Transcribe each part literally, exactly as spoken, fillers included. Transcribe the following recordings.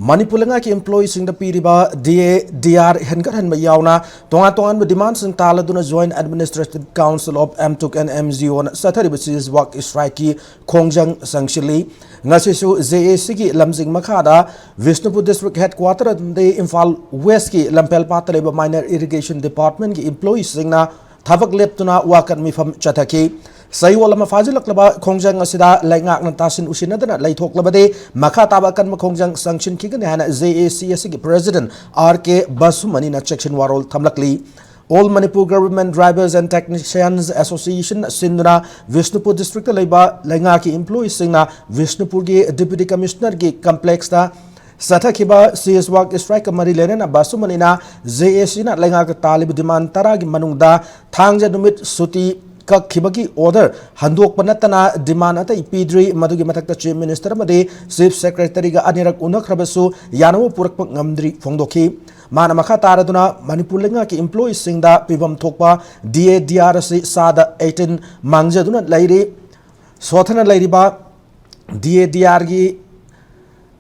ꯃꯅꯤꯄꯨꯔ ꯂꯩꯉꯥꯛꯀꯤ ꯏꯝꯄ꯭ꯂꯣꯌꯤꯁꯤꯡꯗ ꯄꯤꯔꯤꯕ ꯗꯤ ꯑꯦ D R ꯍꯦꯟꯒꯠꯍꯟꯕ ꯌꯥꯎꯅ ꯇꯣꯉꯥꯟ ꯇꯣꯉꯥꯟꯕ ꯗꯤꯃꯥꯟꯁꯤꯡ ꯇꯥꯜꯂꯗꯨꯅ Joint Administrative Council of M two and M G Oꯅ ꯆꯠꯊꯔꯤꯕ ꯁꯤꯁ ꯋꯥꯛ ꯏꯁꯇ꯭ꯔꯥꯏꯛꯀꯤ ꯈꯣꯡꯖꯪ ꯆꯪꯁꯤꯜꯂꯤ꯫ ꯉꯁꯤꯁꯨ J A Cꯒꯤ ꯂꯝꯖꯤꯡ ꯃꯈꯥꯗ ꯕꯤꯁꯅꯨꯄꯨꯔ ꯗꯤꯁꯇ꯭ꯔꯤꯛ ꯍꯦꯗꯀ꯭ꯋꯥꯇꯔ ꯑꯃꯗꯤ ꯏꯝꯐꯥꯜ ꯋꯦꯁꯀꯤ ꯂꯝꯐꯦꯜ ꯄꯥꯠꯇ ꯂꯩꯕ ꯃꯥꯏꯅꯔ ꯏꯔꯤꯒꯦꯁꯟ ꯗꯤꯄꯥꯔꯠꯃꯦꯟꯒꯤ ꯏꯝꯄ꯭ꯂꯣꯌꯤꯁꯤꯡꯅ ꯊꯕꯛ ꯂꯦꯞꯇꯨꯅ ꯋꯥꯀꯠ ꯃꯤꯐꯝ ꯆꯠꯊꯈꯤ꯫ ꯆꯌꯣꯜ ꯑꯃ ꯐꯥꯖꯤꯜꯂꯛꯂꯕ ꯈꯣꯡꯖꯪ ꯑꯁꯤꯗ ꯂꯩꯉꯥꯛꯅ ꯇꯥꯁꯤꯟ ꯎꯁꯤꯟꯅꯗꯅ ꯂꯩꯊꯣꯛꯂꯕꯗꯤ ꯃꯈꯥ ꯇꯥꯕ ꯑꯀꯟꯕ ꯈꯣꯡꯖꯪ ꯆꯪꯁꯤꯟꯈꯤꯒꯅꯤ ꯍꯥꯏꯅ J A C ꯑꯁꯤꯒꯤ ꯄ꯭ꯔꯦꯁꯤꯗꯦꯟꯠ ꯑꯥꯔ ꯀꯦ ꯕꯁꯨꯃꯅꯤꯅ ꯆꯦꯛꯁꯤꯟ ꯋꯥꯔꯣꯜ ꯊꯝꯂꯛꯂꯤ꯫ All Manipur Government Drivers and Technicians Association ꯁꯤꯟꯗꯨꯅ ꯕꯤꯁꯅꯨꯄꯨꯔ ꯗꯤꯁꯇ꯭ꯔꯤꯛꯇ ꯂꯩꯕ ꯂꯩꯉꯥꯛꯀꯤ ꯏꯝꯄ꯭ꯂꯣꯌꯤꯁꯤꯡꯅ ꯕꯤꯁꯅꯨꯄꯨꯔꯒꯤ ꯗꯤꯄ꯭ꯌꯨꯇꯤ ꯀꯃꯤꯁꯅꯔꯒꯤ ꯀꯝꯄ꯭ꯂꯦꯛꯁꯇ ꯆꯠꯊꯈꯤꯕ ꯁꯤꯁ ꯋꯥꯛ ꯏꯁꯇ꯭ꯔꯥꯏꯛꯀ ꯃꯔꯤ ꯂꯩꯅꯅ ꯕꯁꯨꯃꯅꯤꯅ J A Cꯅ ꯂꯩꯉꯥꯛꯇ ꯇꯥꯜꯂꯤꯕ ꯗꯤꯃꯥꯟ ꯇꯔꯥꯒꯤ ꯃꯅꯨꯡꯗ ꯊꯥꯡꯖ ꯅꯨꯃꯤꯠ ꯁꯨꯇꯤ ꯀꯛꯈꯤꯕꯒꯤ ꯑꯣꯔꯗꯔ ꯍꯟꯗꯣꯛꯄ ꯅꯠꯇꯅ ꯗꯤꯃꯥꯟ ꯑꯇꯩ ꯄꯤꯗ꯭ꯔꯤ꯫ ꯃꯗꯨꯒꯤ ꯃꯊꯛꯇ ꯆꯤꯐ ꯃꯤꯅꯤꯁꯇꯔ ꯑꯃꯗꯤ ꯆꯤꯐ ꯁꯦꯀ꯭ꯔꯦꯇꯔꯤꯒ ꯑꯅꯤꯔꯛ ꯎꯅꯈ꯭ꯔꯕꯁꯨ ꯌꯥꯅꯕ ꯄꯨꯔꯛꯄ ꯉꯝꯗ꯭ꯔꯤ ꯐꯣꯡꯗꯣꯛꯈꯤ꯫ ꯃꯥꯅ ꯃꯈꯥ ꯇꯥꯔꯗꯨꯅ ꯃꯅꯤꯄꯨꯔ ꯂꯩꯉꯥꯛꯀꯤ ꯏꯝꯄ꯭ꯂꯣꯌꯤꯁꯤꯡꯗ ꯄꯤꯐꯝ ꯊꯣꯛꯄ ꯗꯤ ꯑꯦ ꯗꯤ ꯑꯥꯔ ꯑꯁꯤ ꯆꯥꯗ ꯑꯩꯠꯇꯤꯟ ꯃꯥꯡꯖꯗꯨꯅ ꯂꯩꯔꯤ꯫ ꯁꯣꯊꯅ ꯂꯩꯔꯤꯕ ꯗꯤ ꯑꯦ ꯗꯤ ꯑꯥꯔꯒꯤ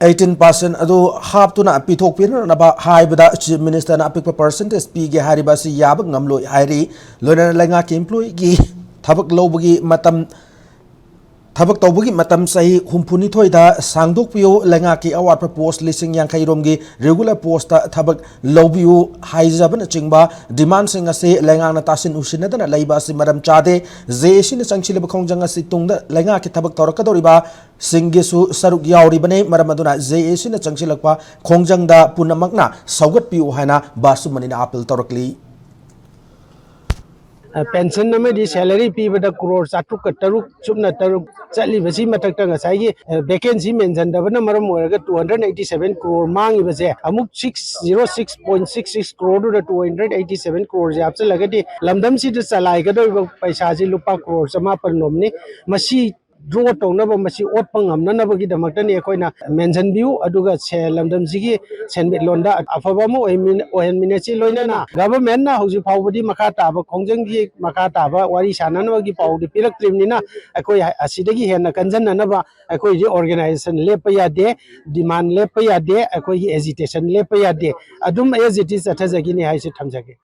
ꯑꯩꯠꯇꯤꯟ ꯄꯥꯔꯁꯦꯟ ꯑꯗꯨ ꯍꯥꯞꯇꯨꯅ ꯄꯤꯊꯣꯛꯄꯤꯔꯛꯅꯕ ꯍꯥꯏꯕꯗ ꯆꯤꯐ ꯃꯤꯅꯤꯁꯇꯔꯅ ꯑꯄꯤꯛꯄ ꯄꯥꯔꯁꯦꯟꯇꯦꯖ ꯄꯤꯒꯦ ꯍꯥꯏꯔꯤꯕ ꯑꯁꯤ ꯌꯥꯕ ꯉꯝꯂꯣꯏ ꯍꯥꯏꯔꯤ꯫ ꯂꯣꯏꯅꯅ ꯂꯩꯉꯥꯛꯀꯤ ꯏꯝꯄ꯭ꯂꯣꯌꯤꯒꯤ ꯊꯕꯛ ꯂꯧꯕꯒꯤ ꯃꯇꯝ, ꯊꯕꯛ ꯇꯧꯕꯒꯤ ꯃꯇꯝ ꯆꯍꯤ ꯍꯨꯝꯐꯨꯅꯤꯊꯣꯏꯗ ꯁꯥꯡꯗꯣꯛꯄꯤꯌꯨ, ꯂꯩꯉꯥꯛꯀꯤ ꯑꯋꯥꯠꯄ ꯄꯣꯁ ꯂꯤꯁꯤꯡ ꯌꯥꯡꯈꯩ ꯔꯣꯝꯒꯤ ꯔꯤꯒꯨꯂꯔ ꯄꯣꯁꯇ ꯊꯕꯛ ꯂꯧꯕꯤꯌꯨ ꯍꯥꯏꯖꯕꯅꯆꯤꯡꯕ ꯗꯤꯃꯥꯟꯁꯤꯡ ꯑꯁꯤ ꯂꯩꯉꯥꯛꯅ ꯇꯥꯁꯤꯟ ꯎꯁꯤꯟꯅꯗꯅ ꯂꯩꯕ ꯑꯁꯤ ꯃꯔꯝ ꯆꯥꯗꯦ꯫ J A Cꯅ ꯆꯪꯁꯤꯜꯂꯤꯕ ꯈꯣꯡꯖꯪ ꯑꯁꯤ ꯇꯨꯡꯗ ꯂꯩꯉꯥꯛꯀꯤ ꯊꯕꯛ ꯇꯧꯔꯛꯀꯗꯧꯔꯤꯕ ꯁꯤꯡꯒꯤꯁꯨ ꯁꯔꯨꯛ ꯌꯥꯎꯔꯤꯕꯅꯤ꯫ ꯃꯔꯝ ꯑꯗꯨꯅ J A Cꯅ ꯆꯪꯁꯤꯜꯂꯛꯄ ꯈꯣꯡꯖꯪꯗ ꯄꯨꯝꯅꯃꯛꯅ ꯁꯧꯒꯠꯄꯤꯌꯨ ꯍꯥꯏꯅ ꯕꯥꯁꯨꯃꯅꯤꯅ ꯑꯥꯄꯤꯜ ꯇꯧꯔꯛꯂꯤ꯫ ꯑ, ꯄꯦꯟꯁꯟ ꯑꯃꯗꯤ ꯁꯦꯂꯔꯤ ꯄꯤꯕꯗ ꯀ꯭ꯔꯣꯔ ꯆꯥꯇ꯭ꯔꯨꯛꯀ ꯇꯔꯨꯛ ꯆꯨꯞꯅ ꯇꯔꯨꯛ ꯆꯠꯂꯤꯕꯁꯤ ꯃꯊꯛꯇ ꯉꯁꯥꯏꯒꯤ, ꯑ, ꯚꯦꯀꯦꯟꯁꯤ ꯃꯦꯟꯁꯤꯟꯗꯕꯅ ꯃꯔꯝ ꯑꯣꯏꯔꯒ two hundred eighty seven crore ꯃꯥꯡꯉꯤꯕꯁꯦ ꯑꯃꯨꯛ six zero six point six six ꯀ꯭ꯔꯣꯔꯗꯨꯗ two hundred eighty seven ꯀ꯭ꯔꯣꯔꯁꯦ ꯍꯥꯞꯆꯤꯜꯂꯒꯗꯤ ꯂꯝꯗꯝꯁꯤꯗ ꯆꯂꯥꯏꯒꯗꯧꯔꯤꯕ ꯄꯩꯁꯥꯁꯤ ꯂꯨꯄꯥ ꯀ꯭ꯔꯣꯔ ꯆꯃꯥꯄꯜ ꯔꯣꯝꯅꯤ꯫ ꯃꯁꯤ ꯗ꯭ꯔꯣ ꯇꯧꯅꯕ, ꯃꯁꯤ ꯑꯣꯠꯄ ꯉꯝꯅꯅꯕꯒꯤꯗꯃꯛꯇꯅꯤ ꯑꯩꯈꯣꯏꯅ mention ꯕꯤꯌꯨ꯫ ꯑꯗꯨꯒ ꯁꯦ-, ꯂꯝꯗꯝꯁꯤꯒꯤ ꯁꯦꯟꯃꯤꯠꯂꯣꯟꯗ ꯑꯐꯕ ꯑꯃ ꯑꯣꯏꯍꯟꯃꯤ-, ꯑꯣꯏꯍꯟꯃꯤꯟꯅꯁꯤ꯫ ꯂꯣꯏꯅꯅ government ꯅ ꯍꯧꯖꯤꯛ ꯐꯥꯎꯕꯗꯤ ꯃꯈꯥ ꯇꯥꯕ ꯈꯣꯡꯖꯪꯒꯤ ꯃꯈꯥ ꯇꯥꯕ ꯋꯥꯔꯤ ꯁꯥꯟꯅꯅꯕꯒꯤ ꯄꯥꯎꯗꯤ ꯄꯤꯔꯛꯇ꯭ꯔꯤꯕꯅꯤꯅ, ꯑꯩꯈꯣꯏ ꯑꯁꯤꯗꯒꯤ ꯍꯦꯟꯅ ꯀꯟꯖꯟꯅꯅꯕ ꯑꯩꯈꯣꯏꯒꯤ organization ꯂꯦꯞꯄ ꯌꯥꯗꯦ, demand ꯂꯦꯞꯄ ꯌꯥꯗꯦ, ꯑꯩꯈꯣꯏꯒꯤ agitation ꯂꯦꯞꯄ ꯌꯥꯗꯦ꯫ ꯑꯗꯨꯝ as it is ꯆꯠꯊꯖꯈꯤꯅꯤ ꯍꯥꯏꯁꯤ ꯊꯝꯖꯒꯦ꯫